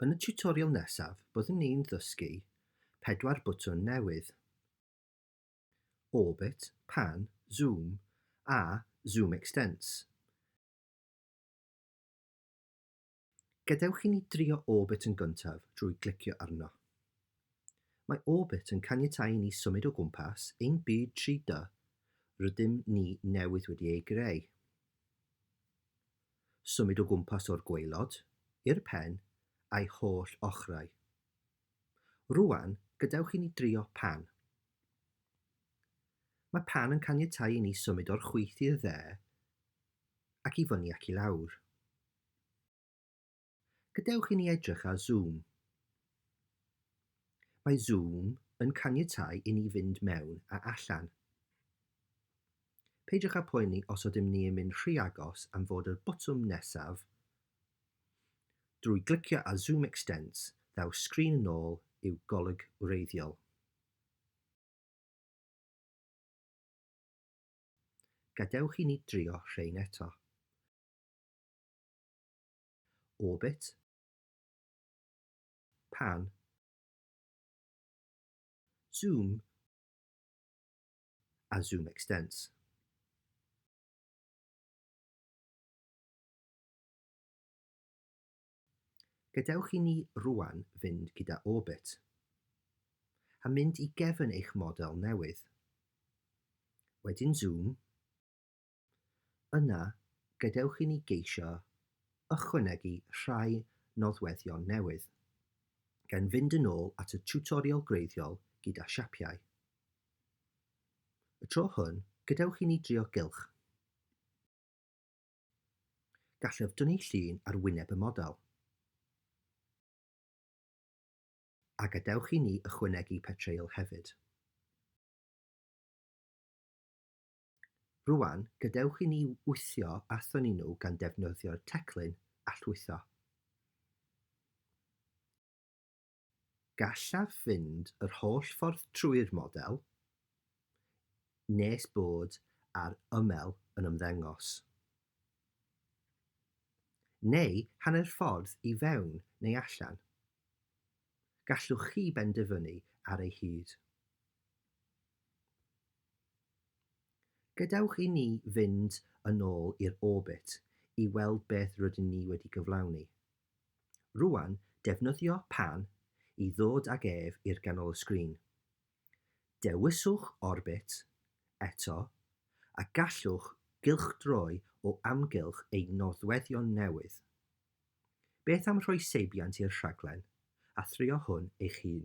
Yn y tiwtorial nesaf, byddwn ni'n ddysgu pedwar botwm newydd: Orbit, Pan, Zoom a Zoom Extents. Gadewch i ni drio Orbit yn gyntaf drwy glicio arno. Mae Orbit yn caniatáu i ni symud o gwmpas ein byd 3D rydym ni newydd wedi ei greu. Symud o gwmpas o'r gwaelod, i'r pen, a'i holl ochrau. Rŵan, gadewch i ni drio Pan. Mae Pan yn caniatáu i ni symud o'r chwith i'r dde ac i fyny ac i lawr. Gadewch i ni edrych ar Zoom. Mae Zoom yn caniatáu i ni fynd mewn a allan. Peidiwch â phoeni os ydym ni yn mynd rhy agos am fod yr botwm nesaf Drwy glicio ar Zoom Extents, ddaw sgrin yn ôl i'w golwg wreiddiol. Gadewch i ni drio rhein eto. Orbit, Pan, Zoom a Zoom Extents. Gadewch i ni rwan fynd gyda Orbit a mynd i gefn eich model newydd. Wedyn Zoom. Yna, gadewch i ni geisio ychwanegu rhai nodweddion newydd, gan fynd yn ôl at y tiwtorial gwreiddiol gyda siapiau. Y tro hwn, gadewch i ni drio gylch. Gallaf dynnu llun ar wyneb y model. A gadewch i ni ychwanegu petryal hefyd. Rwan, gadewch i ni wthio a thynnu nhw gan defnyddio'r teclyn allwytho. Gallaf fynd yr holl ffordd trwy'r model nes bod ar ymyl yn ymddangos. Neu hanner ffordd i fewn neu allan. Gallwch chi benderfynu ar ei hyd. Gadewch i ni fynd yn ôl i'r orbit i weld beth rydyn ni wedi gyflawni. Rŵan, defnyddio Pan i ddod ag ef i'r ganol y sgrin. Dewiswch Orbit eto a gallwch gylchdroi o amgylch ei nodweddion newydd. Beth am rhoi seibiant i'r rhaglen a thrio hwn eich hun?